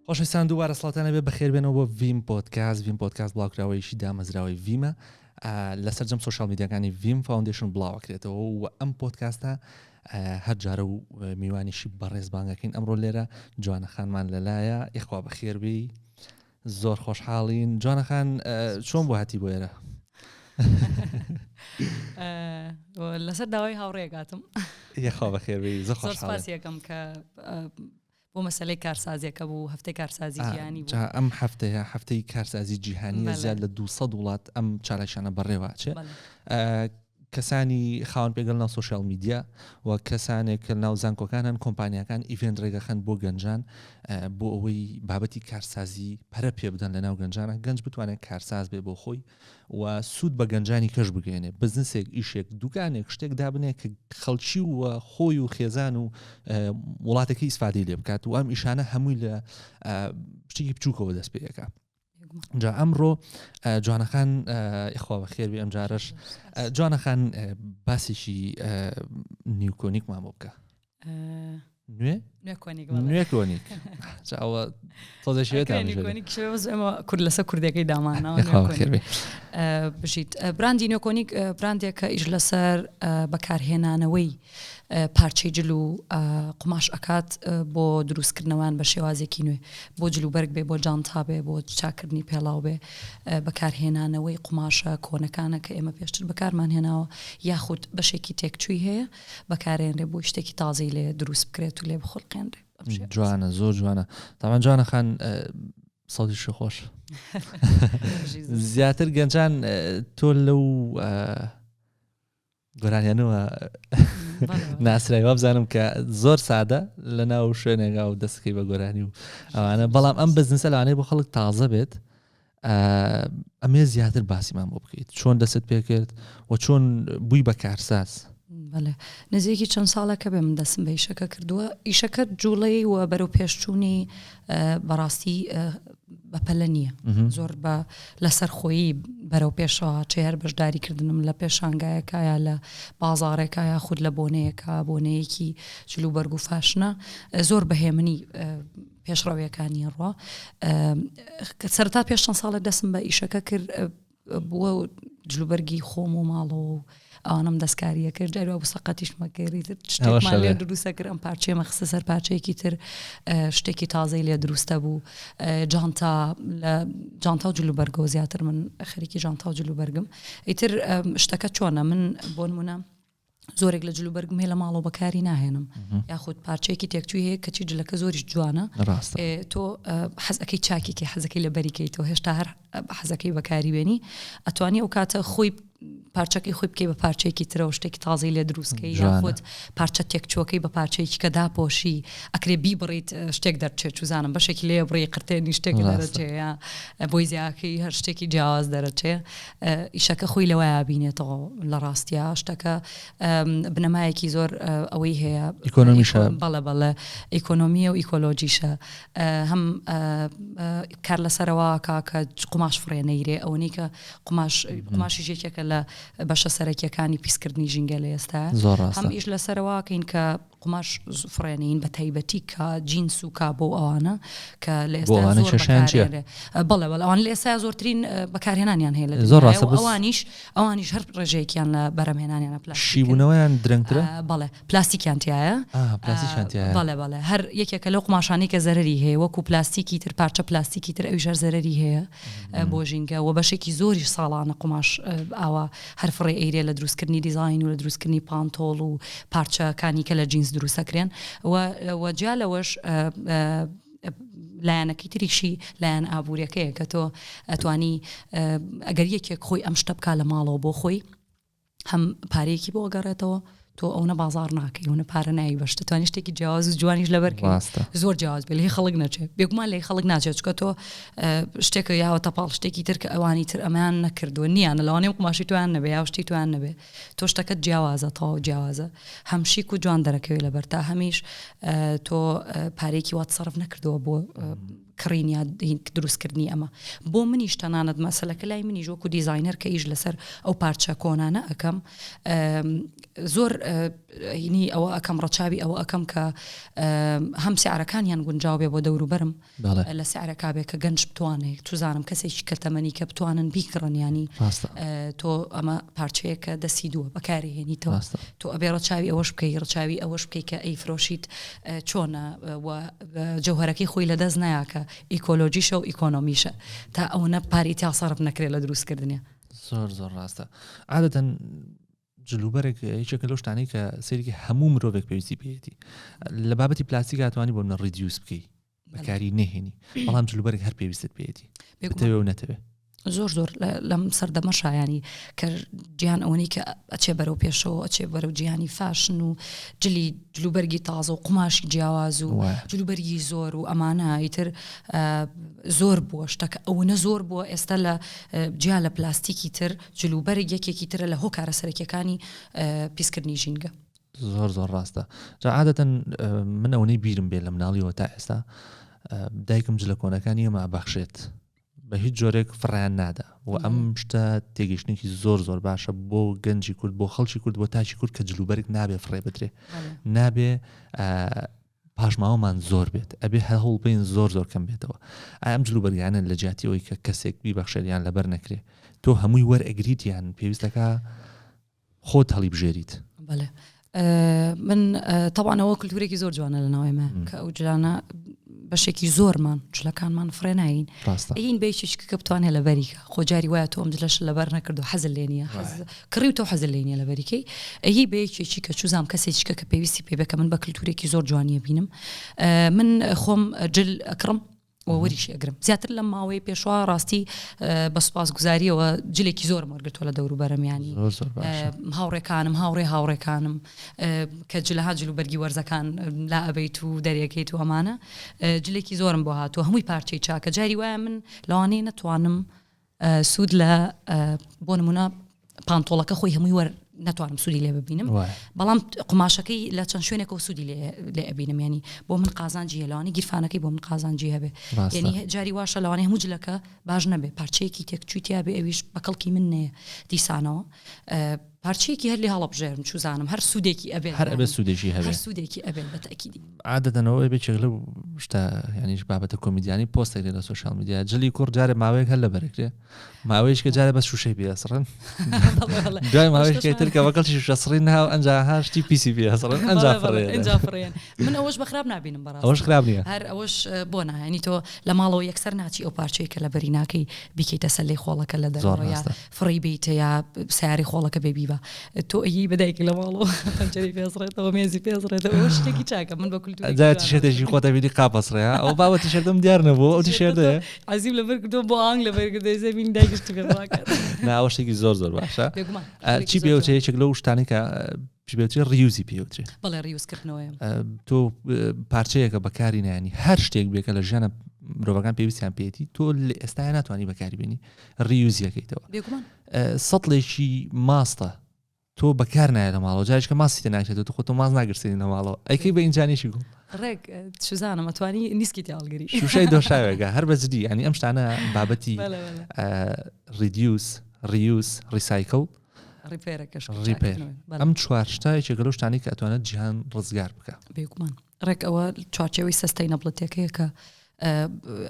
خۆشەویستان دووبارە سڵاتان لەبێ بەخێربێنەوە بۆ ڤیم پۆدکاست ڤیم پۆدکاست بڵاوکراوەیەکی دامەزراوەی ڤیمە لە سەرجەم سۆشیال میدیاکانی ڤیم فاوندیشن بڵاوەکرێتەوە و ئەم پۆدکاستە هەر جارە و میوانیشی بەڕێز بانگەکەین ئەمڕۆ لێرە جوانە خانمان لەلایە یخوا بەخێربێی زۆر خۆشحاڵین جوانە خان چۆن بۆ هاتی بۆ ئێرە لەسەر داوای هاوڕێگاتم یخوا بەخێربێی زۆر خۆشحاڵیەکەم کە بۆ مەسەلەی کارسازیەکە بوو هەفتەی کارسازی جیهانی بوو. جا ئەم هەفتەیە هەفتەی کارسازی جیهانیە زیاد لە 200 وڵات ئەم چالاکیانە بەڕێوە ئەچێ کەسانی خاوەن پێگەل ناو سۆشیال میدیا و کەسانێک کە ناو زانکۆکان هەن کۆمپانیاکان event ڕێگەخەن بۆ گەنجان بۆ ئەوەی بابەتی کارسازی پەرە پێ بدەن لە ناو گەنجانە گەنج بتوانێت کارساز بێ بۆ خۆی و سوود بە گەنجانی کەش بگەێنێ بزنسێک ئیشێک دوکانێک شتێک دابنێ کە خەڵکی و خۆی و خێزان و وڵاتەکەی ئیسفادەی لێ بکات و ئەم ئیشانە هەمووی لە شتێکی بچووکەوە دەست پێەکە جا ئەمڕۆ جوانەخان یخوا بە خێربی ئەم جارش جوانەخان باسێکی نیوکۆنیکمان بۆ بکە نوێ نوێ کۆنیک ئەوە تۆزە کورد لەسەر کوردەکەی دامانەوە بژیت براندی نوێکۆنیک براندێکە ئیش لەسەر بەکارهێنانەوەی پارچەی جل و قوماش ئەکات بۆ دروستکردنەوەیان بە شێوازێکی نوێ بۆ جل و بەرگ بێ بۆ جانتا بێ بۆ چاکردنی پێڵاو بێ بەکارهێنانەوەی قوماشە کۆنەکانە کە ئێمە پێشتر بەکارمان هێناوە یاخود بەشێکی تێکچووی هەیە بەکارێنرێ بۆی شتێکی تازەی لێ دروست بکرێت و لێ بخولقێنرێ. جوانە زۆر جوانە تاوان جوانە خان سەڵیشی خۆش زیاتر گەنجان تۆ لەو گۆرانیانەوە ناسرای وابزانم کە زۆر سادە لە ناو شوێنێکا و دەستکەی بە گۆرانی و ئەوانە بەڵام ئەم بزنسە لەوانەیە بۆ خەڵک تازە بێت ئەمێ زیاتر باسیمان بۆ بکەیت چۆن دەست پێکرد و چۆن بووی بە کارساز؟ بەڵێ نزیکی چەند ساڵێکە بێ من دەستم بە ئیشەکە کردووە ئیشەکە جوڵەی و بەرەو پێشچوونی بەڕاستی بەپەلە نییە زۆر بە لەسەر خۆیی بەرەو پێشەوە چێ هەر بەشداری کردنم لە پێشانگایەکە یا لە بازارێکە یا خود لە بۆنەیەکە بۆنەیەکی جل و بەرگ و فاشنە زۆر بەهێمنی پێشڕەویەکانی ڕوا سەرتا پێش چەند ساڵێک دەستم بە ئیشەکە کرد بووە جلوبەرگی خۆم و ماڵەوە و ئەوانم دەستکاریە کرد جاری بوو سەقەتیشمە کردی شتێکمان لێ دروستە کرد ئەم پارچەیەمە خستە سەر پارچەیەکی تر شتێکی تازەی لێ دروستە بوو جانتا لە جانتا و جلوبەرگەوە زیاتر من خەریکی جانتا و جلوبەرگم ئیتر شتەکە چۆنە من بۆ نمونە زۆرێک لە جلوبەرگم هەیە لە ماڵەوە بەکاری ناهێنم یاخود پارچەیەکی تێکچووی هەیە کەچی جلەکە زۆریش جوانە تۆ حەزەکەی چاکێکی حەزەکەی لە بەریکەیتەوە هێشتا هەر حەزەکەی بەکاری بێنی ئەتوانی ئەو کاتە خۆی پارچەکەی خۆی بکەی بە پارچەیەکی ترەوە شتێکی تازەی لێ دروستکەی یاخود پارچە تێکچووەکەی بە پارچەیەکی کە داپۆشی ئەکرێ بیبڕیت شتێک دەرچێت چوزانم بەشێکی لێ بڕی قرتێنی شتێک دەرەچێ یا بۆی زیاکەی هەر شتێکی جیاواز دەرەچێ ئیشەکە خۆی لەوەیا بینێتەوە لە ڕاستیا شتەکە بنەمایەکی زۆر ئەوەی هەیە ئیکۆنۆمیشە بەڵێ بەڵێ ئیکۆنۆمیە و ئیکۆلۆجیشە هەم کار لەسەرەوە کاکە قوماش فڕێ نەیرێ ئەوەی کە قوماش قوماشی یەکێکە لە بەشە سەرەکیەکانی پیسکردنی ژینگە لە ئێستا هەم ئیش لەسەرەوەکەین کە قوماش فڕێنین بە تایبەتی کە جینس و کابۆ و ئەوانە کە لە ئێستا زۆر بەکارهێنرێ بەڵێ بەڵێ ئەوان لە ئێستا زۆرترین بەکارهێنانیان هەیە لە زۆر ڕاستە بەس ئەوانیش ئەوانیش هەر ڕێژەیەکیان لە بەرهەمهێنانیانە پلاستیک شیبوونەوەیان درەنگترە بەڵێ پلاستیکیان تایە پلاستیکیان تایە بەڵێ بەڵێ هەر یەکێکە لەو قوماشانەی کە زەرەری هەیە وەکو پلاستیکی تر پارچە پلاستیکی تر ئەویش هەر زەرەری هەیە بۆ ژینگە و بەشێکی زۆریش ساڵانە قوماش ئاوا هەر فڕێ ئەیرێ لە دروستکردنی دیزاین و لە دروستکردنی پانتۆڵ و پارچەکانی کە لە جینس دروستەکرێن و و جیا لەوەش لایەنەکەی تریشی لایەن ئابووریەکەیە کە تۆ ئەتوانی ئەگەر یەکێک خۆی ئەم شتە بکا لە ماڵەوە بۆ خۆی هەم پارەیەکی بۆ ئەگەڕێتەوە تۆ ئەونە بازار ناکەی ئەونە پارە نایی بەش دەتوانانی شتێکی جیاواز و جوانیش لەبەر ڕاستە زۆر جیاواز بێ لێی خەڵک نەچێت بێگومان لێی خەڵک ناچێت چونکە تۆ شتێکە یاوە تەپاڵ شتێکی تر کە ئەوانی تر ئەمەیان نەکردووە نییانە لەوانەیە قوماشی تویان نەبێ یا شتی تویان نەبێ تۆ شتەکەت جیاوازە تەواو جیاوازە هەم شیک و جوان دەرەکەوێت لەبەر تا هەمیش تۆ پارێکی وات سەرف نەکردووە بۆ. کڕین یا دروستکردنی ئەمە. بۆ منیش تەنانەت مەسەلەکە لای منیش وەکو دیزاینەر کە ئیش لەسەر ئەو پارچە کۆنانە ئەکەم زۆر هینی ئەوە ئەکەم ڕەچاوی ئەوە ئەکەم کە هەم سعرەکانیان گونجاو بێ بۆ دەوروبەرم لە سعرەکا بێ کە گەنج بتوانێت توزانم کەسێکی کە تەمەنی کە بتوانن بیکڕن ینی تۆ ئەمە پارچەیەکە دەستی دووە بەکاری هێنیتەوە تۆ ئەبێ ڕەچاوی ئەوەش بکەی ڕەچاوی ئەوەش بکەی کە ئەیفرۆشیت چۆنە و جەوهەرەکەی خۆی لەدەست نەیا کە ئیکۆلۆجیشە و ئیکۆنۆمیشە تا ئەوەنە پارەی تیا سەرف نەکرێت لە دروستکردنی. زۆر زۆر ڕاستە عادەتەن جلوبەرێک یەکێکە لەو شتانەی کە سەیرێکی هەموو مرۆڤێک پێویستی پێیەتی لە بابەتی پلاستیک هاتوانی بۆ منە reduce بکەی بەکاری نهێنی بەڵام جلوبەرگ هەر پێویستت پێیەتی بتەوێ و نەتەوێ. زۆر زۆر لەم سەردەمە شایانی کە جیهان ئەوەی کە ئەچێ بەرەو پێشەوە ئەچێ بەرەو جیهانی فاشن و جلی جلوبەرگی تازە و قوماشی جیاواز و جلوبەرگی زۆر و ئەمانە ئیتر زۆر بووە شتەکە ئەوەنە زۆر بووە ئێستا لە جیا لە پلاستیکی تر جلوبەرگ یەکێکی ترە لە هۆکارە سەرەکیەکانی پیسکردنی ژینگە. زۆر زۆر ڕاستە جا عادەتەن من ئەوەی بیرم بێ لە مناڵیەوە تا ئێستا دایکم جلە کۆنەکانی ئێمە ئەبەخشێت بە هیچ جۆرێک فڕیان نادا و ئەم شتە تێگەیشتنێکی زۆر زۆر باشە بۆ گەنجی کورد بۆ خەڵکی کورد بۆ تاکی کورد کە جلوبەرگ نابێ فڕێ بدرێ نابێ پاشماوەمان زۆر بێت ئەبێ هەوڵ بین زۆر زۆر کەم بێتەوە ئایا ئەم جلوبەرگانە لە جیاتی ئەوەی کە کەسێک بیبەخشێت یان لەبەر نەکرێ تۆ هەمووی وەرئەگریت یان پێویستەکە خۆت هەڵیبژێریت. بەڵێ من تەوان ئەوە کللتورێکی زۆر جوانە لە ناو ئێمە کە ئەو جلانە بەشێکی زۆرمان جلەکانمان فڕێ ناین ئەین بەیشێک کە بتوانێت لەبەریکە خۆ جاری وایە تۆ ئەم جلەش لەبەر نەکردو حەزل لێ نییە کڕی و تۆ حەزل لێ نییە لەبەریکەی ئەی بەیەکێکی کە چوزام کەسێکی کە پێویستی پێ بێ کە من بە کللتورێکی زۆر جوانیە بینم من خۆم جل ئەکڕم و وەریشی ئەگرم زیاتر لەم ماوەی پێشوا ڕاستی بە سوپاس گوزاریەوە جلێکی زۆرم وەرگرتووە لە دەوروبەرم ینی هاوڕێکانم هاوڕێ هاوڕێکانم کە جلها جل و بەرگی وەرزەکان لا ئەبیت و دەرەکەیت و ئەمانە جلێکی زۆرم بۆ هاتووە هەمووی پارچەی چاکە جاری وایە من لەوانەیە نەتوانم سوود لە بۆ نمونە پانتۆڵەکە خۆی هەمووی وەر نەتوانم سوودی لێ ببینم بەڵام قوماشەکەی لە چەند شوێنێکەوە سوودی لێ ئەبینم ینی بۆ من قازانجی هەیە لەوانی گیرفانەکەی بۆ من قازانجی هەبێ ینی جاری واشە لەوانەیە هەموو جلەکە باش نەبێ پارچەیەکی تێکچووی تیا بێ ئەویش بە کەڵکی من نەیە دیسانەوە پارچەیەکی هەر لێ هەڵەبژێرم چوزانم هەر سوودێکی ئەبێت هەر ئەبێ سوودێکی هەبێ هەر سوودێکی ئەبێت بە تەئکیدی. عادەتەن ئەوە یەکێک لەو شتە یانیش بابەتە کۆمیدیانی پۆست دەکرێت لە سۆشیال میدیا جلی کوڕ جارێ ماوەیەک هەر لەبەرەکرێ ماوەیەک کە جارێ بەس شوشەی پێ ئەسڕن دوای ماوەیەکی تر کە بەکەڵکی شوشە سڕین ناو ئەنجا ها شتی پیسی پێ ئەسڕن ئەنجا فڕێ ئەنجا فڕێن من ئەوەش بە خراپ نابینم بەڕاست ئەوەش خراپ نییە هەر ئەوەش بۆ نا یانی تۆ لە ماڵەوە یەکسەر ناچی ئەو پارچەی کە لەبەری ناکەی بیکەیتە سەلەی خۆڵەکە لە دەرەوە یا فڕێی بێیتە یا سیارەی خۆڵەکە بێ بیبا تۆ ئەیی بە دایکی لە ماڵەوە پەنجەرەی پێزڕێتەوە مێزی پێزڕێتەوە ئەوە شتێکی چاکە من بە کولتوری جا تیشێرتێکی خۆتە بینی قاپەسڕێ ئەو بابە تیشێرتم دیار نەبوو ئەو تیشێرتە عەزیم لەبەر کردووە بۆ ئانگ لەبەر کردووە زەمین دایکیش پێ نا ئەوە شتێکی زۆر زۆر باشە چی پێوترێ یەکێک لەو شتانەی کە پێوترێ reuse ی پێوترێ بەڵێ reuse کردنەوەیە تۆ پارچەیەکە بەکاری نانی هەر شتێک بێکە لە ژیانە مرۆڤەکان پێویستیان پێێتی تۆ لە ئێستا ناتوانانی بەکاری بێنی reuse یەکەیتەوە سەتڵێکی ماستە تۆ بەکار نایە لە ماڵەوە جاریشکە ماستی تێ ناکرێتەوە تۆ خۆ تۆ ماست ناگرسێنی لە ماڵەوە ئەیکەی بە ئینجانێکی گوڵ ڕێک چزانم ئەتوانی نیسکی تێ هەڵگری شوشەی دۆشاوێکە هەر بە جدی ینی ئەم شتانە بابەتی reduce reuse recycle repair ەکەش repair ئەم چوار شتە یەکێکە لەو شتانەی کە ئەتوانێت جیهان ڕزگار بکە بێگومان ڕێک ئەوە چوارچێوەی sustainability ەکەیە کە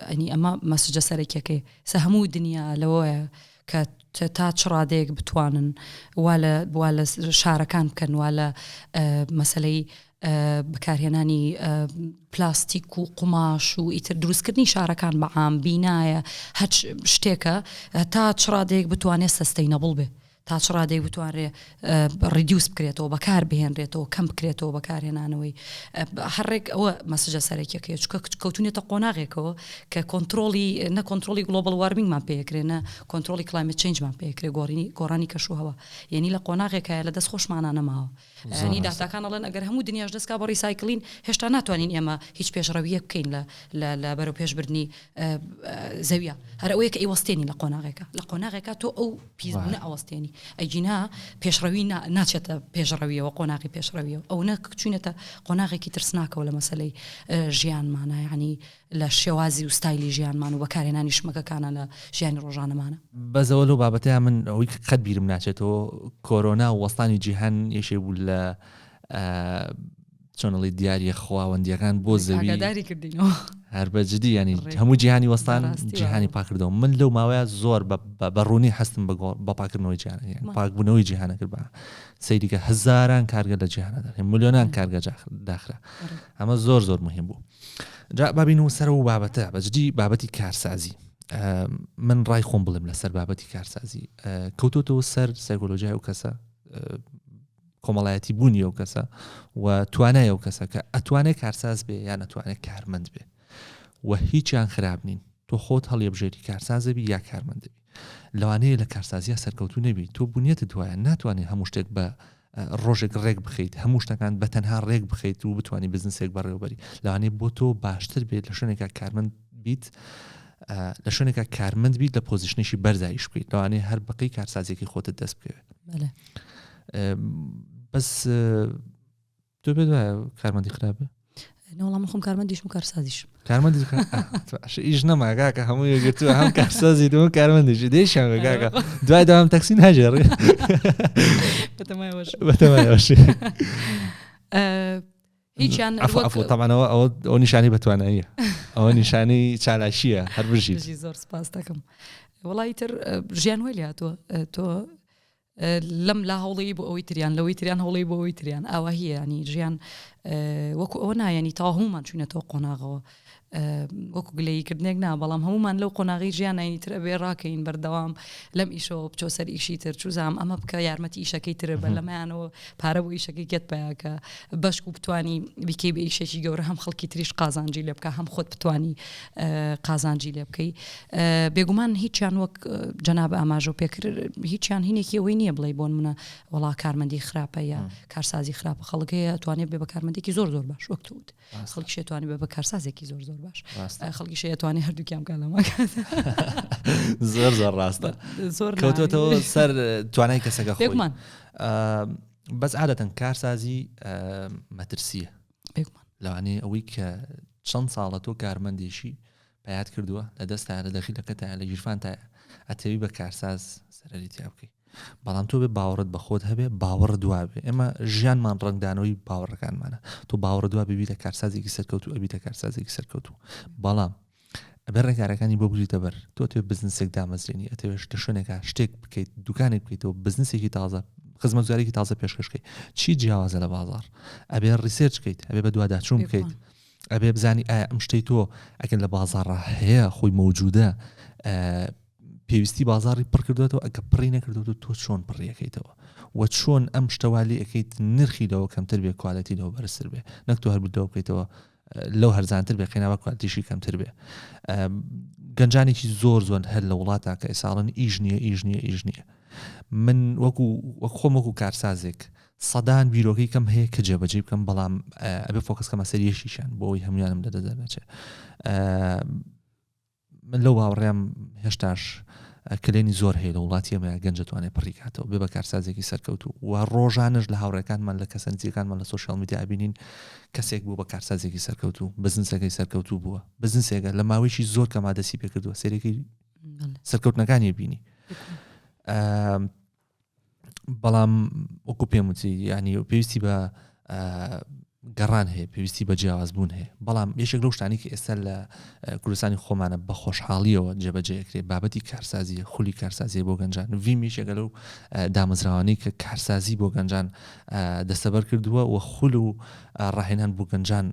ئەنی ئەمە message ە سەرەکیەکەی سە هەموو دنیا لەوەیە کە تا چ ڕادەیەک بتوانن وا لە وا لە شارەکان بکەن وا لە مەسلەی بەکارهێنانی پلاستیک و قوماش و ئیتر دروستکردنی شارەکان بە عام بینایە هەچ شتێکە تا چ ڕادەیەک بتوانێت sustainable بێ تا چ ڕادەیەک بتوانرێ reduce بکرێتەوە، بەکار بهێنرێتەوە، کەم بکرێتەوە بەکارهێنانەوەی، هەر ڕێک ئەوە message ە سەرەکیەکەیە، چونکە کەوتونێتە قۆناغێکەوە کە کۆنترۆڵی نە کۆنترۆڵی global warming مان پێ ئەکرێ نە کۆنترۆڵی climate change مان پێ ئەکرێ گۆڕینی گۆڕانی کەشوهەوا یەنی لە قۆناغێکایە لە دەست خۆشمانا نەماوە یەنی داتاکان ئەڵێن ئەگەر هەموو دنیاش دەست کا بە recycling هێشتا ناتوانین ئێمە هیچ پێشڕەوییەک بکەین لە لە لە بەرەوپێشبردنی زەویە هەر ئەوەیە کە ئەیوەستێنی لە قۆناغێکە لە قۆناغێکا تۆ ئەو پیسبوونە ئەوەستێنی. ئەگینا پێشڕەوی ناچێتە پێشڕەویەوە قۆناغی پێشڕەویەوە ئەونە چوینەتە قۆناغێکی ترسناکەوە لە مەسەلەی ژیانمانە یعنی لە شێوازی و ستایلی ژیانمان و بەکارهێنانی شمەکەکانە لە ژیانی ڕۆژانەمانە. بەس ئەوە لەو بابەتەیا من ئەوەی کە قەت بیرم ناچێتەوە کۆرۆنا و وەستانی جیهان یەکێک بوو لە چۆن ئەڵێی دیاریە خواوەندیەکان بۆ زەوی ئاگاداری کردینەوە هەر بە جدی ینی هەموو جیهانی وەستان جیهانی پاکردەوە من لەو ماوەیە زۆر بە ڕوونی هەستم بە پاکردنەوەی جیهانە پاکبوونەوەی جیهانە کرد بە سەیریکە هەزاران کارگە لە جیهانە دەکەن ملیۆنان کارگە داخرا ئەمە زۆر زۆر مهم بوو جا بابین و سەر و بابەتە بەجدی بابەتی کارسازی من ڕای خۆم بڵێم لەسەر بابەتی کارسازی کەوتۆتەوە سەر سایکۆلۆژیای ئەو کەسە کۆمەڵایەتی بوونی ئەو کەسە و توانای ئەو کەسە کە ئەتوانێت کارساز بێ یان ئەتوانێت کارمەند بێ و هیچیان خراپ نین تۆ خۆت هەڵیبژێری کارسازەبی یا کارمەندەبی لەوانەیە لە کارسازیە سەرکەوتو نەبی تۆ بنیەتت وایە ناتوانێت هەموو شتێک بە ڕۆژێک ڕێک بخەیت هەموو شتەکان بە تەنها ڕێک بخەیت و بتانی بزنسێک بەڕێوبەری لەوانەیە بۆ تۆ باشتر بێت لە شوێنێکا کارمەند بیت لە شوێنێکا کارمەند بیت لە position ێکی بەرزایش بکەیت لەوانەیە هەر بەقی کارسازێکی خۆتت دەست بکەوێت بەس تۆ پێت وایە کارمەندی خراپە نەوەڵام خۆم کارمەندیشم و کارسازیشم کارمەندی ئیش نەما کاکە هەموو یەکگرتووە هەم کارسازی دوم کارمەندیش دێشیان کاکە دوای داوام تەکسی ناژێڕێ بەتەمایەوەش هیچیان تەمانەوە ئەوە ئەو نیشانی بەتواناییە ئەوە نیشانی چالاکیە هەر بژیت زۆر سپاس دەکەم وڵی تر ژیان وای لاتوە تۆ لەم لا هەوڵی بۆ ئەوەی تریان لەوەی تریان هەوڵی بۆ ئەوەی تریان ئاوا هیە ینی ژیان وەکو ئەوە نایەنی تا هەمومان چوینەتەوە قۆناغەوە وەکو گلەیی کردنێک نا بەڵام هەمومان لەو قۆناغی ژیان ناینی تر ئەبێ ڕاکەین بەردەوام لەم ئیشەوە بچۆ سەر ئیشی تر چوزام ئەمە بکە یارمەتی ئیشەکەی ترە بە لەمایانەوە پارە بۆ ئیشەکەی گەت پیاکە بەشک و بتانی بیکەی بە ئیشێکی گەورە هەم خەڵکی تریش قازانجی لێ بکە هەم خۆت بتانی قازانجی لێ بکەی بێگومان هیچیان وەک جەناب ئاماژەو پێکرد هیچیان هینێکی ئەوەی نییە بڵێ بۆن منە وەڵا کارمەندی خراپە یا کارسازی خراپە خەڵک هەیە توانێت بێ بە کارمەندێکی زۆر زۆر باش وەک توت خەڵکی شێتوانی بێ بە کارسازێکی زۆر زۆر باش خەڵکی شێتوانی هەردووکیان بکات لەمە زۆر زۆر ڕاستە زۆر کەوتۆتەوە سەر توانای کەسەکە خۆمان بەس عادەتەن کارسازی مەترسیە لەوانەیە ئەوەی کە چەند ساڵە تۆ کارمەندێکی پەیات کردووە لە دەستایە لە دەخیلەکەتایە لە گیرفانتایە ئەتەوی بە کارساز سەرەری تیا بکەی بەڵام تۆ بێ باوەڕت بە خۆت هەبێ باوەڕ دوا بێ ئێمە ژیانمان ڕەنگدانەوەی باوەڕەکانمانە تۆ باوەڕ دوا ببیتە کارسازێکی سەرکەوتو ئەبیتە کارسازێکی سەرکەوتو بەڵام ئەبێ ڕێکارەکانی بۆ بگریتە بەر تۆ تێ بزنسێک دامەزرێنی ئەتەوێت لە شوێنێکا شتێک بکەیت دوکانێک بکەیتەوە بزنسێکی تازە خزمەتگوزارێکی تازە پێشکەشکەی چی جیاوازە لە بازار ئەبێ research بکەیت ئەبێ بە دوواداچوون بکەیت ئەبێ بزانی ئایا ئەم شتەی تۆ ئەگەر لە بازاڕا هەیە خۆی مەوجودە پێویستی بازاری پڕ کردوێتەوە ئەگە پڕی نەکردوێت تۆ چۆن پڕیەکەیتەوە و چۆن ئەم شتەوا لێ ئەەکەیت نرخی لەوە کەمتر بێ quality لەوە بەرزتر بێ نەک تۆ هەر بردەوە بکەیتەوە لەو هەرزانتر بێ قیناوە quality شی کەمتر بێ گەنجانێکی زۆر زۆر هەر لە وڵاتە کە ئێساڵن ئیش نییە ئیش نییە ئیش نییە من وەکو وەک خۆم وەکو کارسازێک سەدان بیرۆکەی کەم هەیە کە جێبەجێی بکەم بەڵام ئەبێ focus کەمە سەر یەکیشیان بۆ ئەوەی هەمویانم لە دەست دەرنەچێ من لەو باوەڕێم هێشتاش کلێنی زۆر هەیە لە وڵاتی ئەمە گەنج دەتوانێت پڕی کاتەوە بێ بە کارسازێکی سەرکەوتوو و ڕۆژانش لە هاوڕێکانمان لە کەسە نزیکانمان لە social media بینین کەسێک بوو بە کارسازێکی سەرکەوتوو بزنسەکەی سەرکەوتوو بووە بزنسێکە لە ماوەیەکی زۆر کەما دەستی پێکردووە سێرێکی سەرکەوتنەکانی بینی بەڵام وەکو پێم وتی ینی پێویستی بە گەڕان هەیە پێویستی بە جیاواز بوون هەیە بەڵام یەکێک لەو شتانی کە ئێستا لە کوردستانی خۆمانە بە خۆشحاڵیەوە جێبەجێکرێ بابەتی کارسازی خولی کارسازی بۆ گەنجان ڤیم یەکێکە لەو دامەزراوانەی کە کارسازی بۆ گەنجان دەستەبەر کردووە و خول و ڕاهێنان بۆ گەنجان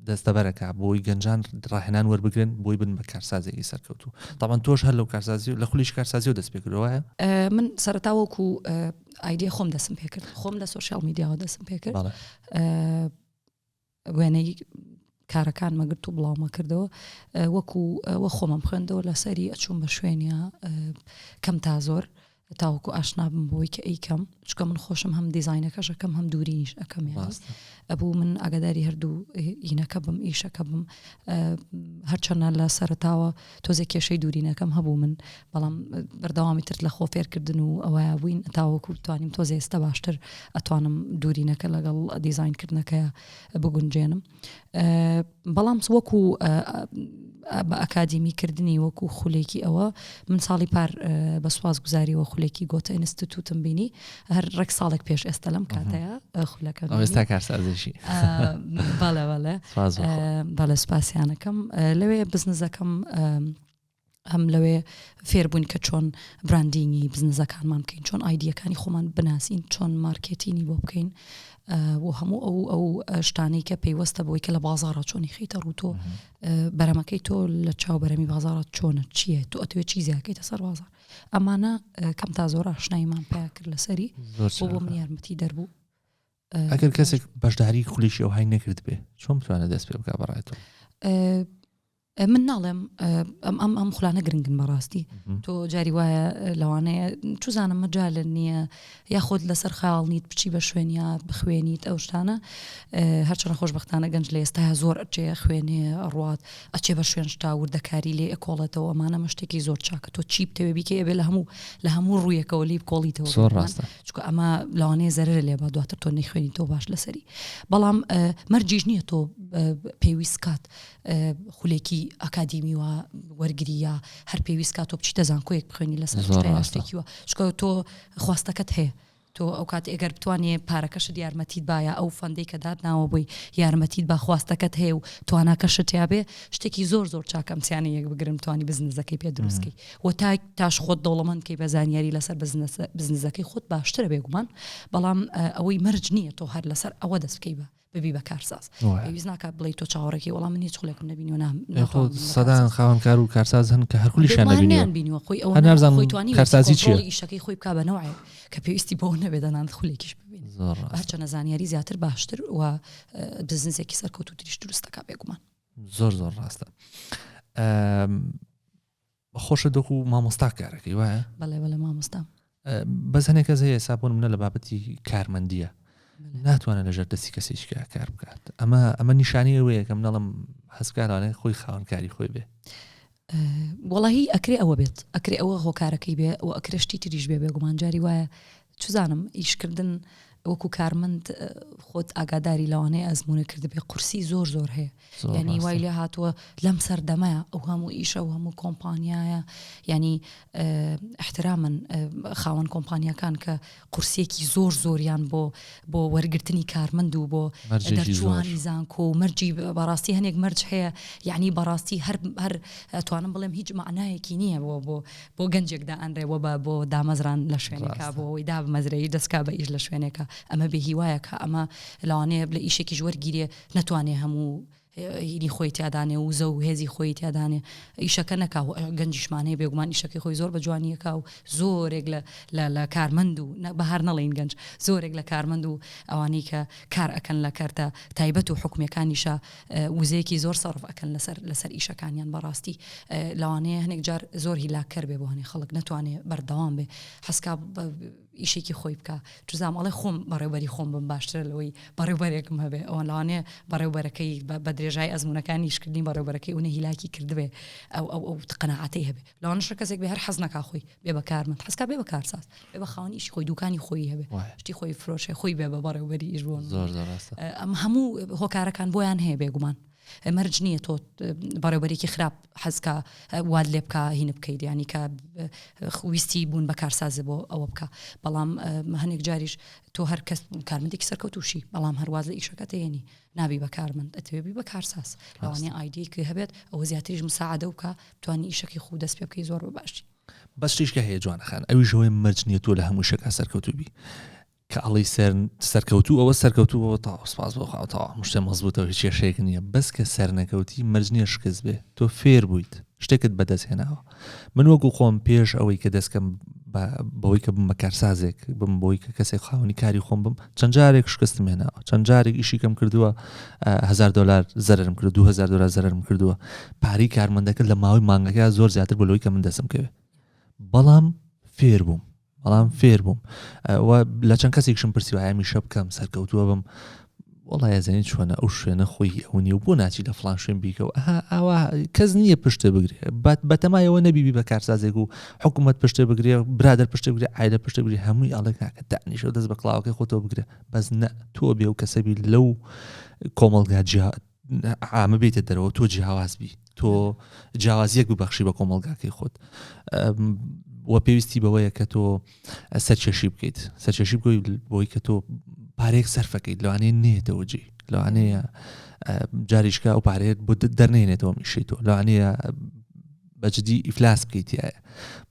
دەستەبەرەکا بۆی گەنجان ڕاهێنان وەربگرن بۆی بن بە کارسازێکی سەرکەوتوو تاوان تۆش هەر لەو کارسازی و لە خولیش کارسازی و دەست پێکردەوە وایە؟ من سەرەتا وەکو ئایدیای خۆم دەستم پێکرد خۆم لە social media وە دەستم پێکرد وێنەی کارەکانمە گرت و بڵاومە کردەوە وەکو وە خۆمم خوێندەوە لەسەری ئەچوم بە شوێنە کەم تا زۆر. تاوەکو ئاشنا بم بۆی کە ئەیکەم چکە من خۆشم هەم دیزینەکەش ئەەکەم هەم دوورینیش ئەەکەم یانی ئەبوو من ئاگاداری هەردوو ئینەکە بم ئیشەکە بم هەرچەنە لە سەرتاوە تۆزێک کێشەی دوورینەکەم هەبوو من بەڵام بەردەوامی تر لە خۆ فێرکردن و ئەوە بووین تاوەکو توانیم تۆزێ ئێستا باشتر ئەتوانم دوورینەکە لەگەڵ دیزینکردنەکەی بگونجێنم بەڵام وەکو بە ئەکادیمی کردنی وەکو خولێکی ئەوە من ساڵی پار بە سواز گوزاریەوە خولێکی گۆتە ئینستیتوتم بینی هەر ڕێک ساڵێک پێش ئێستا لەم کاتەیە خولەکە ئێستا کارسازیشی بەڵێ بەڵێ بەڵێ سپاسیانەکەم لەوێ بزنزەکەم هەم لەوێ فێربووین کە چۆن branding ی بزنزەکانمان بکەین چۆن ئایدیەکانی خۆمان بناسین چۆن مارکێتینی بۆ بکەین و هەموو ئەو ئەو شتانەی کە پەیوەستە بۆی کە لە بازاڕە چۆنی خیتە ڕوو تۆ بەرەمەکەی تۆ لە چاو بەرەمی بازاڕە چۆنە چییە تۆ ئەتوێ چی زیاکەیتە سەر بازار ئەمانە کەم تا زۆر ئاشناییمان پیا کرد لەسەری بۆ من یارمەتی دەربوو ئەگەر کەسێک بەشداری خولیشی ئەوهای نەکرد بێ چۆن بتوانێت دەست پێ بکە بەڕای تۆ؟ من ناڵێم ئەم ئەم ئەم خولانە گرنگن بەڕاستی تۆ جاری وایە لەوانەیە چزانم مەجالە نییە یاخود لەسەر خاڵ نیت بچی بە شوێنیا بخوێنیت ئەو شتانە هەرچەنە خۆشببختانە گەنج لە ئێستا زۆر ئەچێ خوێنێ ئەڕوات ئەچێ بە شوێن شتا وردەکاری لێ ئەکۆڵێتەوە ئەمانە مەشتێکی زۆر چاکە تۆ چی بتەوێ بیکەی ئەبێ لە هەموو لە هەموو ڕوویەکەوە لی بکۆڵیتەوە زۆر ڕاستە چونکە ئەمە لەوانەیە زەرەر لێ با دواتر تۆ نەیخوێنیتەوە باش لەسەری بەڵام مەرجیش نییە تۆ پێویست کات خولێکی ئەکادیمی وا وەرگری یا هەر پێویست کات تۆ بچیتە زانکۆیەک بخوێنی لەسەر شتێکی وا چونکە تۆ خواستەکەت هەیە تۆ ئەو کات ئەگەر بتوانێ پارەکەشت یارمەتیت با یا ئەو fund ەی کە دات ناوە بۆی یارمەتیت با خواستەکەت هەیە و تواناکەشت تیابێ شتێکی زۆر زۆر چاکە ئەم سیانە یەک بگرن توانی بزنزەکەی پێ دروستکەی و تا تاش خۆت دەوڵەمەند کەی بە زانیاری لەسەر بزنزەکەی خۆت باشترە بێگومان بەڵام ئەوەی مەرج نییە تۆ هەر لەسەر ئەوە دەست بکەی بە ببی بە کارساز پێویست ناکات بڵێ تۆ چاوەڕێکی وەڵام من هیچ خولێکم نەبینیوە نام سەدان خاوەنکار و کارساز هەن کە هەر خولیشیان نەبینیوە بینیوە خۆی ئەوە نازانم خۆی توانی کارسازی چییە ئیشەکەی خۆی بکا بە نەوعێک کە پێویستی بەوە نەبێت دەنانەت خولێکیش ببینێت هەرچەنە زانیاری زیاتر باشتر و بزنسێکی سەرکەوتووتریش دروست دەکات بێگومان زۆر زۆر ڕاستە خۆشە دۆک و مامۆستا کارەکەی وایە؟ بەڵێ بەڵێ مامۆستا. بەس هەنێک کەس هەیە ئێستا بۆ نمونە لە بابەتی کارمەندیە ناتوانێت لەژێر دەستی کەسێکی کار بکات ئەمە ئەمە نیشانی ئەوەیە کە منەڵم هەستکارانە خۆی خاوەنکاری خۆی بێ وەڵی ئەکرێ ئەوە بێت ئەکرێ ئەوە هۆکارەکەی بێ و ئەکرێ شتی تریش بێ بێگومان جاری وایە چزانم ئیشکردن وەکو کارمەند خۆت ئاگاداری لەوانەیە ئەزمونە کردبێ قورسی زۆر زۆر هەیە یعنی وای لێ هاتووە لەم سەردەمەیە ئەو هەموو ئیشە و هەموو کۆمپانیایە ینی احترامن خاوەن کۆمپانیەکان کە قورسێکی زۆر زۆریان بۆ بۆ وەرگرتنی کارمەند و بۆ دەرچوانی زانکۆ و مەرجی بەڕاستی هەنێک مەرج هەیە یعنی بەڕاستی هەر هەر توانم بڵێم هیچ معنایەکی نییە بۆ بۆ بۆ گەنجێک دائەنرێ بۆ بە بۆ دامەزران لە شوێنێکا بۆ ئەوەی دابمەزرێی دەستکا بە ئیش لە شوێنێکا ئەمە بێ هیوایەکە ئەمە لەوانەیە لە ئیشێکیش وەرگیرێ نەتوانێ هەموو هینی خۆی تیادانێ وزە و هێزی خۆی تیادانێ ئیشەکە نەکا و گەنجیشمان هەیە بێگومان ئیشەکەی خۆی زۆر بە جوانیەکە و زۆرێک لە لە لە کارمەند و بەهار نەڵێین گەنج زۆرێک لە کارمەند و ئەوانەی کە کار ئەکەن لە کەرتە تایبەت و حکومیەکانیشە وزەیەکی زۆر سەرف ئەکەن لەسەر لەسەر ئیشەکانیان بەڕاستی لەوانەیە هەنێک جار زۆر هیلاکەر بێ بۆ هەنێ خەڵک نەتوانێ بەردەوام بێ حەسکا ئیشێکی خۆی بکە چزام ئەڵێ خۆم بەڕێوبەری خۆم بم باشترە لەوەی بەڕێوبەرێکم هەبێ ئەوە لەوانەیە بەڕێوبەرەکەی بە درێژای ئەزمونونەکانی ئیشکردنی بەڕێوبەرەکەی ئەو هیلاکی کردبێ ئەو ئەو ئەو قەناعەتەی هەبێ لەوانەشە کەسێک بێ هەر حەز نەکا خۆی بێ بە کارمەند حەزکا بێ بە کارساز بێ بە خاوەنی ئیشی خۆی دوکانی خۆی هەبێ شتی خۆی فرۆشێ خۆی بێ بە بەڕێوبەری ئیش بۆ زۆر زۆر ڕاستە ئەم هەموو هۆکارەکان بۆیان هەیە بێگومان مەرج نییە تۆ بەڕێوبەرێکی خراپ حەزکە وات لێ بکە هینە بکەیت ینی کە ویستی بوون بە کارسازە بۆ ئەوە بکە بەڵام هەنێک جاریش تۆ هەر کەس کارمەندێکی سەرکەوتوشی بەڵام هەرواز لە ئیشەکە تێنی نابی بە کارمەند ئەتەوێ بی بە کارساز لەوانەیە ئایدیەکی هەبێت ئەوە زیاتریش مساعدە بکە بتوانی ئیشەکەی خۆ دەست پێ بکەی زۆر بە باشی. بەس شتێک کە هەیە جوانە خان ئەویش ئەوەیە مەرج نییە تۆ لە هەموو شتێکا سەرکەوتوو بی کە ئەڵێی سەر سەرکەوتوو ئەوە سەرکەوتوو بەوە تەواو سپاس بۆ خوا تەواو هەموو شتێ مەزبووتەوە هیچ کێشەیەک نییە بەس کە سەرنەکەوتی مەرج نییە شکست بێ تۆ فێر بوویت شتێکت بەدەست هێناوە من وەکو خۆم پێش ئەوەی کە دەستکەم بەوەی کە بم بە کارسازێک بم بۆی کە کەسێک خاوەنی کاری خۆم بم چەند جارێک شکستم هێناوە چەند جارێک ئیشی کەم کردووە هزار دلار زەرم کرد 2000 دلار زەرم کردووە پارەی کارمەندەکە لە ماوەی مانگەکە زۆر زیاتر بۆ لەوەی کە من دەستم کەوێ بەڵام فێر بووم. بەڵام فێر بووم و لە چەند کەسێکشم پرسی وایە میشە بکەم سەرکەوتووە بم وڵا یازانی چۆنە ئەو شوێنە خۆی ئەو نیە و بۆ ناچی لە فلان شوێن بیکەوە ئەها ئاوا کەس نییە پشتێ بگرێ بەتەمایەوە نەبیبی بە کارسازێک و حکوومەت پشتێ بگرێ برادر پشتێ بگرێ ئایلە پشتێ بگرێ هەمووی ئەڵێ کاکە دانیشە و دەست بە کڵاوەکەی خۆتەوە بگرە بەس نە تۆ بێ و کەسەبی لەو کۆمەڵگا جیا عامە بێتە دەرەوە تۆ جیاواز بی تۆ جیاوازیەک ببەخشی بە کۆمەڵگاکەی خۆت وە پێویستی بەوەیە کە تۆ سەرکێشی بکەیت سەرکێشی بکەیت بۆی کە تۆ پارێک سەرفەکەیت لەوانەیە نێتەوە جێ لەوانەیە جاریشکە ئەو پارێت بۆ دەرنێنێتەوە میشەی تۆ لەوانەیە بەجدی ئیفلاس بکەیت تایە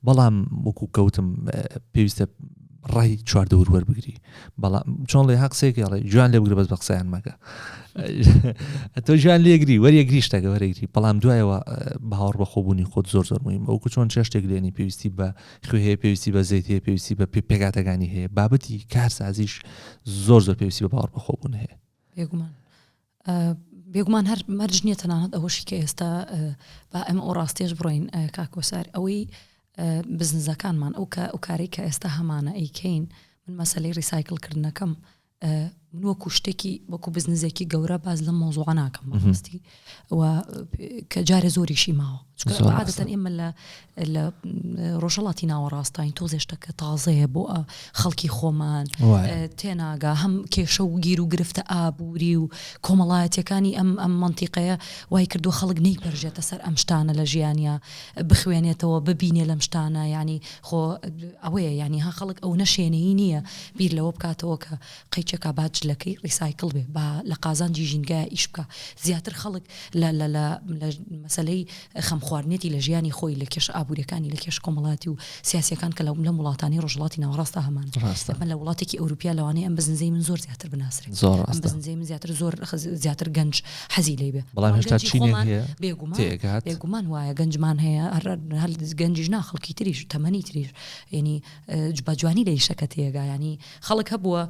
بەڵام وەکو کەوتم پێویستە ڕای چواردەور وەربگری بەڵام چۆن لێ قسەیەکی ئەڵێ جوان لێ بگرە بەس بە قسەیان مەکە تۆ ژیان لێگری وەریەگری شتەکە وەرەگری بەڵام دوایەوە باوەڕ بە خۆبوونی خۆت زۆر زۆر مهم ئەوکو چۆن چێشتێک لێنی پێویستی بە خوێ هەیە پێویستی بە زەیت هەیە پێویستی بە پێکاتەکانی هەیە بابەتی کارسازیش زۆر زۆر پێویستی بە باوەڕ بەخۆبوون هەیە. بێگومان بێگومان هەر مەرج نییە تەنانەت ئەوەشی کە ئێستا با ئەمە ئەو ڕاستێش بڕۆین کاکۆسار ئەوەی بزنزەکانمان ئەو کە ئەو کارەی کە ئێستا هەمانە ئەیکەین من مەسلەی ریسایکل کردنەکەم من وەکو شتێکی وەکو بزنزێکی گەورە باز لەم مۆزوعە ناکەم بەڕاستی و کە جارێ زۆریشی ماوە چونکە عادەتەن ئێمە لە لە ڕۆژهەڵاتی ناوەڕاستین تۆزێ شتەکە تازەیە بۆ خەڵکی خۆمان تێناگا هەم کێشە و گیر و گرفتە ئابووری و کۆمەڵایەتەکانی ئەم ئەم منتیقەیە وای کردو خەڵک نەیپەرژێتە سەر ئەم شتانە لە ژیانە بخوێنێتەوە ببینێ لەم شتانە ینی خۆ ئەوەیە ینی ها خەڵک ئەو نەشێنەی نییە بیر لەوە بکاتەوە کە قەیچەکە با جلەکەی ڕیسایکڵ بێ با لە قازانجی ژینگە ئیش بکە زیاتر خەڵک لە لە لە لە مەسەلەی خەمخواردنێتی لە ژیانی خۆی لە کێشە ئابووریەکانی لە کێشە کۆمەڵاتی و سیاسیەکان کە لەم وڵاتانی ڕۆژهەڵاتی ناوەڕاستدا هەمان ڕاستە ئەمە لە وڵاتێکی ئەوروپیا لەوانەیە ئەم بزنزەی من زۆر زیاتر بناسرێت زۆر ئەم ڕاستە بزنزەی من زیاتر زۆر زیاتر گەنج حەزی لێی بێ بەڵام بەڵام هێشتا گەنجی چینێک خۆمان هەیە بێگومان تێئەگات بێگومان وایە گەنجمان هەیە هەر هەر گەنجیش نا خەڵکی تریش تەمەنی تریش یعنی بە جوانی لە ئیشەکە تێگا یعنی خەڵک هەبووە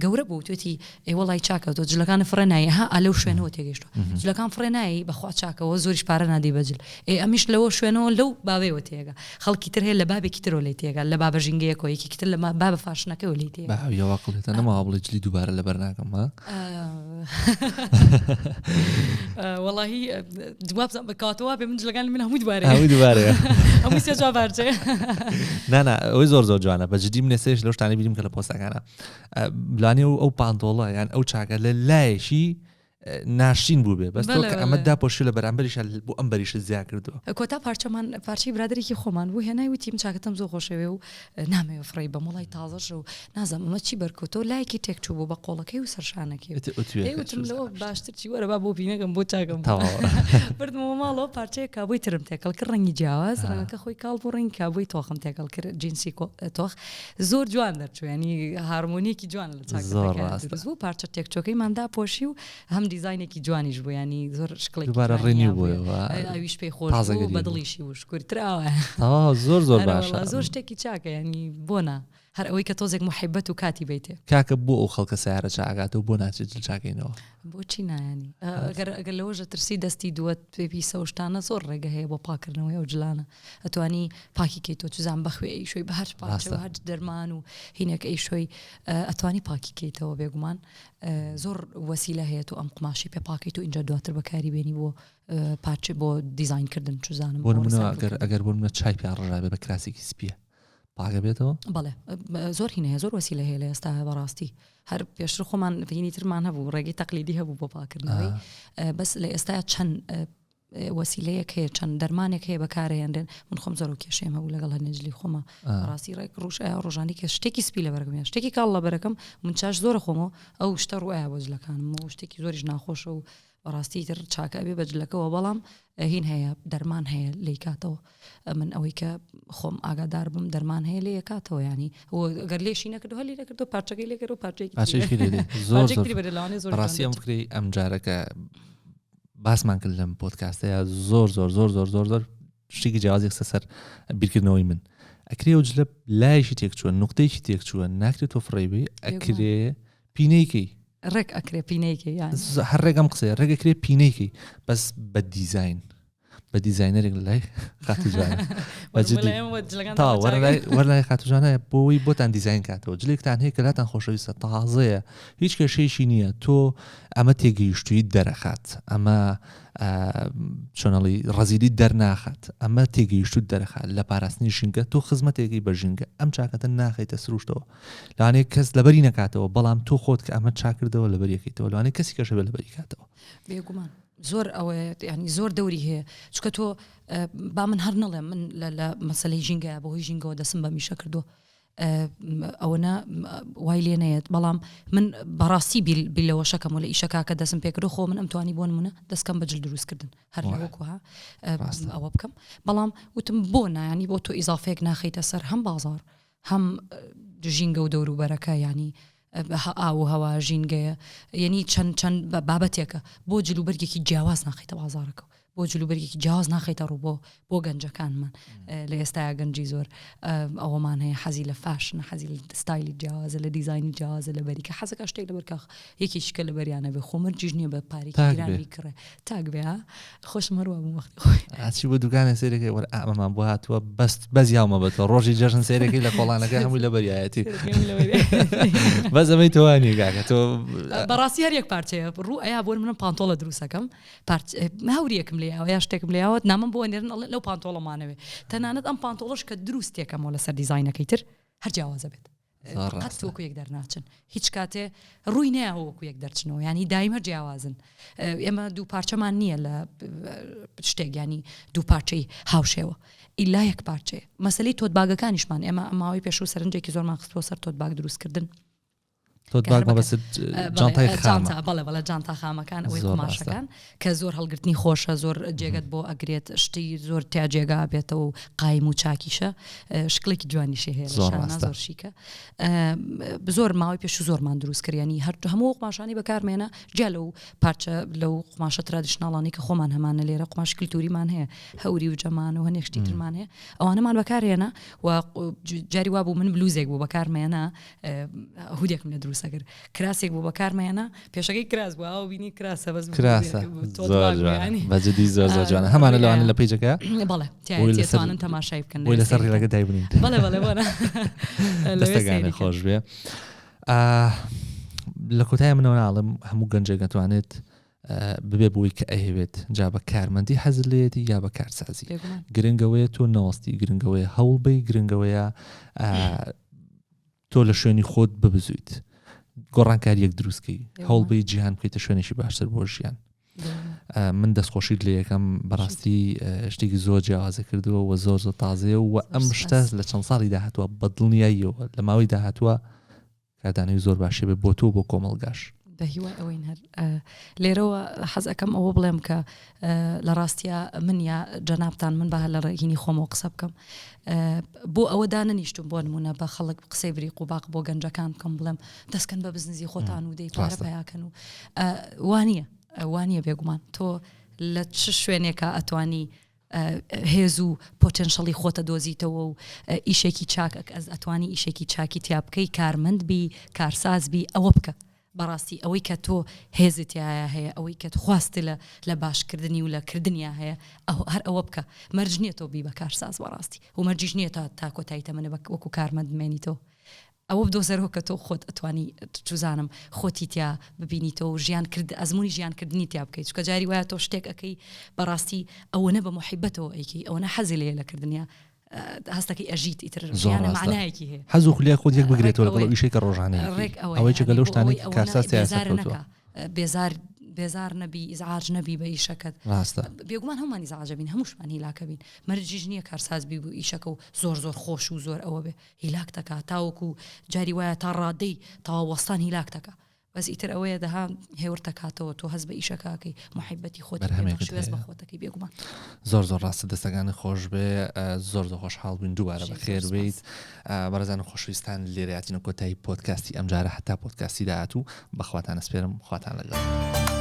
گەورە بوو توێتی ئێ وەڵی چاکە تۆ جلەکانە فڕێ نایی ها ئا لەو شوێنەوە تێگەیشتوە جلەکان فڕێ نایی بەخوا چاکەوە زۆریش پارە نادەی بە جل ئێ ئەمیش لەوە شوێنەوە لەو بابەیەوە تێگا خەڵکی تر هەیە لە بابێکی ترەوە لێی تێگا لە بابە ژینگەیەکەوە یەکێکی تر لە بابە فاشنەکەوە لێی تێگا بە ئاویەوە قڵێتە نەماوە بڵێ جلی دووبارە لەبەر ناکەم ها وەڵاهی وابزانم کەواتە وا بێ من جلەکانی من هەمووی دووبارەیە هەمووی دووبارەیە هەمووی سێ جواب پارچەیە نانا ئەوەی زۆر زۆر جوانە بە جدی من ئێستاش لەو شتانە بیرم کە لە پۆستەکانە لانێ و ئەو پانتۆڵە یان ئەو چاکە لە لایەکی ناشین بوو بێ بەس تۆ کە ئەمە داپۆشی لە بەرامبەریش بۆ ئەم بەریشت زیاد کردووە کۆتا پارچەمان پارچەی برادێکی خۆمان بوو هێنای وتی من چاکەتەم زۆر خۆشەوێ و نامەوێ فڕێی بەم وڵی تازەشە و نازانم ئەمە چی بەرکەوتەوە لایەکی تێکچوو بوو بە قۆڵەکەی و سەرشانەکەی وتم لەوە باشتر چی وەرە با بۆ بینەکەم بۆ چاکەم بردمەوە ماڵەوە پارچەیە کابووی ترم تێکەڵ کرد ڕەنگی جیاواز ڕەنگەکە خۆی کاڵ بوو ڕەنگی کابووی تۆخم تێکەڵ کرد جنسی تۆخ زۆر جوان دەرچوو ینی هارمۆنیەکی جوان لە چاکەکە دروست بوو پارچە تێکچۆکەیمان داپۆشی و هەم دیزاینێکی جوانیش بوو ینی زۆر شکڵێکی دووبارە ڕێنی بووەوە ئەویش پێی خۆش بوو بە دڵیشی و شکر تراوە زۆر زۆر باشە زۆر شتێکی چاکە ینی بۆنە هەر ئەوەی کە تۆزێک محیبەت و کاتی بیتێ کاکە بۆ ئەو خەڵکە سیارە چاگاتەوە بۆ ناچێت جل چاکەینەوە بۆچی نایانی ئەگەر ئەگەر لەوەژە ترسی دەستی دووەت پێ پیسە و شتانە زۆر ڕێگە هەیە بۆ پاکردنەوەی ئەو جلانە ئەتوانی پاکی کەیتەوە چزان بەخوێ ئەیشۆی بە هەر پارچە و هەر دەرمان و هینێک ئەیشۆی ئەتوانی پاکی کەیتەوە بێگومان زۆر وەسیلە هەیە تۆ ئەم قوماشی پێ پاکەیت و ئینجا دواتر بەکاری بێنی بۆ پارچە بۆ دیزاینکردن چزانم بۆ نمونە ئەگەر ئەگەر بۆ نمونە چای پیا ڕژابێ بە کراسێکی سپیە پاکە بێتەوە؟ بەڵێ زۆر هینە هەیە زۆر وەسیلە هەیە لە ئێستا بەڕاستی هەر پێشتر خۆمان هینی ترمان هەبوو ڕێگەی تەقلیدی هەبوو بۆ پاکردنەوەی بەس لە ئێستا چەند وەسیلەیەک هەیە چەند دەرمانێک هەیە بەکارهێنرێن من خۆم زۆر کێشەیەم هەبوو لەگەڵ هەنێجلی خۆمە ڕاستی ڕێک ڕوش ئایا ڕۆژانی کە شتێکی سپی لەبەرەکەم یان شتێکی کاڵ لەبەرەکەم من چاش زۆرە خۆمەوە ئەو شتە ڕوایە بۆ جلەکانم و شتێکی زۆریش ناخۆشە و بەڕاستی تر چاکە ئەبێ بە جلەکەوە بەڵام هین هەیە دەرمان هەیە لی کاتەوە من ئەوەی کە خۆم ئاگادار بم دەرمان هەیە لێ کاتەوە ینی گەر لێشی نەکردو هەلی نەکردو پارچەکەی لێکرد و پارچێکی زۆر ڕاستی ئەم فکری ئەم جارەکە باسمان کرد لەم پۆدکاستەیە زۆر زۆر زۆر زۆر زۆر زۆر شتێکی جیاوازی خستە سەر بیرکردنەوەی من ئەکرێ و جلە لایەکی تێکچووە نقطەیەکی تێکچووە ناکرێت تۆ فڕێبی ئەکرێ پینەیکەی ڕێک ئەکرێ پینەیکەی هەر ڕێگەم قسەیە ڕێگەکرێ پینەیکەی بەس بە دیزین. بە دیزاینەرێک لە لای خاتوجانە وەرلای خاتوجانە بۆی بۆتان دیزین کاتەوە جلێکتان هەیە کە لاتان خۆشەویستە تازەیە هیچ کێشەیەکی نییە تۆ ئەمە تێگەیشتووی دەرەخات ئەمە چۆنەڵی ڕەزیلی دەرناخات ئەمە تێگەیشتوت دەرەخات لە پاراستنی ژینگە تۆ خزمەتێکی بە ژینگە ئەم چاکەتە ناخەیتە سروشتەوە لەوانەیە کەس لەبەری نەکاتەوە بەڵام تۆ خۆت کە ئەمە چاکردەوە لەبەریەکەیتەوە لەوانەیە کەسی کەشە بێ لەبەری کاتەوە. بێگومان زۆر ئەوەیە ینی زۆر دەوری هەیە چکە تۆ با من هەر نەڵێم من لە مەسلەی ژینگە بەهۆی ژینگەوە دەسم بە میشە کردو ئەوەنە وای لێ نەیەت بەڵام من بەڕاستی بیر لەوە شەکەم و لە ئیشەکە کە دەسم پێکردو خۆ من ئەم توانی بۆ نمونە دەستکەم بە جل دروستکردن هەر لەوەکوها ئەوە بکەم بەڵام وتم بۆ نایانی بۆ تۆ ئیزافەیەک ناخەیتە سەر هەم بازار هەم ژینگە و دەوروبەرەکە یانی ئاو و هەوا ژینگەیە یعنی چەند چەند بابەتێکە بۆ جلوبەرگێکی جیاواز ناخیتە بازارەکە بۆ جلوبەرگێکی جیاواز ناخیتە ڕوو بۆ بۆ گەنجەکانمان لە ئێستایا گەنجی زۆر ئەوەمان هەیە حەزی لە فاشنە حەزی لە ستایلی جیاوازە لە دیزایانی جیاوازە لە بەریکە حەزەکە شتێک لەبەرکە یەکێکیکە لەبەریانە بێ خۆ مەرجیش نییە بە پارێکی تاک گران بێ. بیکڕێ تاک بێ ها خۆشم هەروا بووم وەختی خۆی ئاچی بۆ دوکانێ سەیرەکەی وەر ئامەمان بۆ هاتووە بەس بەس یاومە بە تۆ ڕۆژی جەژن سەیرەکەی لە کۆڵانەکە هەمووی لە بەریایەتی سەیرەکەی لەبەریایەتی. بەس ئەمەی تۆوانی کاکە تۆ بەڕاستی هەر یەک پارچەیە ڕوو ئەیا بۆ منم پانتۆڵە دروستەکەم پارچ هەوریەکم لێ یاوە یا شتێکم لێ یاوە نامەم بۆ ئەنێرن ئەڵێن لەو پانتۆڵەمانەوێ تەنانەت ئەم پانتۆڵەش کە دروستێکەمەوە لەسەر دیزاینەکەی تر هەر جیاوازە بێت قەت وەکو یەک دەرناچن هیچ کاتێ ڕووی نایە وەکو یەک دەرچنەوە ینی دایمە جیاوازن ئێمە دوو پارچەمان نییە لە شتێک ینی دوو پارچەی هاوشێوە ئیلا یەک پارچەیە مەسلەی tote bag ەکانیشمان ئێمە ماوەی پێشوو سەرنجێکی زۆرمان خستووە سەر tote bag دروستکردن tote bag مەبەست جانتای خامە بەڵێ بەڵێ جانتا خامەکان ئەوەی قوماشەکان کە زۆر هەڵگرتنی خۆشە زۆر جێگەت بۆ ئەگرێت شتی زۆر تیا جێگا بێتەوە و قایم و چاکیشە شکلێکی جوانیشی هەیە زۆر شانە ڕاستە. زۆر شیکە زۆر ماوەی پێش زۆرمان دروست کردیانی هەر هەموو قماشانی بەکارمێنە جیا لەو پارچە لەو قماشە traditional انی کە خۆمان هەمانە لێرە قماش کللتوریمان هەیە هەوری و جەمان و هەنێک شتی ترمان هەیە ئەوانەمان بەکارهێنا و جاری وابوو من بلوزێک بوو بەکارمێنا hoodie ێکم لە دروستە کرد کراسێک بوو بەکارمێنا پێشەکەی کراس بوو ئەو بینی کراسە بەس کراسە زۆر جوانە بەجدی زۆر زۆر جوانە هەمانە لەوانە لە page ەکە بەڵێ بۆی لەسەر تیانن تەماشای بکەن بۆی لەسەر reel ەکە دایبنین بەڵێ بەڵێ بۆنە دەستەکانی خۆش بێ لە کۆتای منەوە ناڵم هەموو گەنجێک دەتوانێت ببێ بۆی کە ئەیەوێت جا بە کارمەندی حەز لێتی یا بە کارسازی گرنگەوەیە تۆ نەوەستی گرنگەوەیە هەوڵ بی گرنگەوەیە تۆ لە شوێنی خۆت ببزویت گۆڕانکاریەک دروستکەی هەوڵبی جیهان بکەیتە شوێنێکی باشتر بۆ ژیان من دەستخۆشیت لە یەکەم بەڕاستی شتێکی زۆر جیاوازە کردووە و زۆر زۆر تازەیە و ئەم شتە لە چەند ساڵی داهاتوە بە دڵنیاییەوە لە ماوەی داهاتوە کاردانەوەی زۆر باشی بێ بۆ تۆ بۆ کۆمەڵگاش. بە هیوای ئەوەین هەر لێرەوە حەز ئەەکەم ئەوە بڵێم کە لە ڕاستە من یا جەنابتان من بە لە ڕێهینی خۆمەوە قسە بکەم بۆ ئەوە دانەنیشتم بۆ نمونە بە خەڵک قسەی بریق و باق بۆ گەنجەکان بکەم بڵێم دەستکەن بە بزنزی خۆتان و دەی پارە پیاکەن و وانە وانە بێگومان تۆ لە چ شوێنێکە ئەتوانی هێز و potential ی خۆتە دۆزیتەوە و ئیشێکی چاک ئەز ئەتوانی ئیشێکی چاکی تیا بکەی کارمەند بی کارساز بی ئەوە بکە بەڕاستی ئەوەی کە تۆ هێزت تیایا هەیە ئەوەی کە خواست لە لە باشکردنی و لە کردنیا هەیە ئەو هەر ئەوە بکە مەرج نییە تۆ بی بە کارساز بەڕاستی و مەرجیش نییە تا تا کۆتایی تەمەنە بە وەکو کارمەند بمێنیتەوە ئەوە بدۆزەرەوە کە تۆ خۆت ئەتوانی چوزانم خۆتی تیا ببینیتەوە و ژیان کرد ئەزموونی ژیان کردنی تیا بکەیت چونکە جاری وایە تۆ شتێک ئەکەی بەڕاستی ئەوەنە بە موحیبەتەوە ئەیکەی ئەوەنە حەزی لێیە لە کردنیا هەستەکەی ئەژیت ئیتر زۆر ژیانە ڕاستە. مەعنایەکی هەیە حەز و خولیای خۆت یەک ڕێک بگرێتەوە لەگەڵ ئەوەیە ئەو ئیشەی کە ڕۆژانە ئەیکەی ڕێک ئەوەیە ئەوەی چەکە یانی لەو بۆ شتانەی ئەوەی کە ئەوەنە کارساز تیا بێزار سەرکەوتووە نەکا بێزار بێزار نەبی ئیزعاج نەبی بە ئیشەکەت ڕاستە بێگومان هەموومان ئیزعاجە بین هەمووشمان هیلاکە بین مەرجیش نییە کارساز بی و ئیشەکە و زۆر زۆر خۆش و زۆر ئەوە بێ هیلاک دەکا تاوەکو جاری وایە تا ڕادەی تەواو وەستان هیلاک دەکا بەس ئیتر ئەوەیە دەها هێور دەکاتەوە تۆ هەست بە ئیشەکەکەی محیبەتی خۆت بەرهەمێکت بەس بە هەیە. خۆتەکەی بێگومان زۆر زۆر ڕاستە دەستەکانی خۆش بێ زۆر زۆر خۆشحاڵ بووین دووبارە زۆر بەخێر سپاس. بیت بەڕێزان و خۆشەویستان لێرە هاتینە کۆتایی پۆدکاستی ئەمجارە هەتا پۆدکاستی داهاتوو بەخواتان ئەسپێرم خواتان لەگەڵ.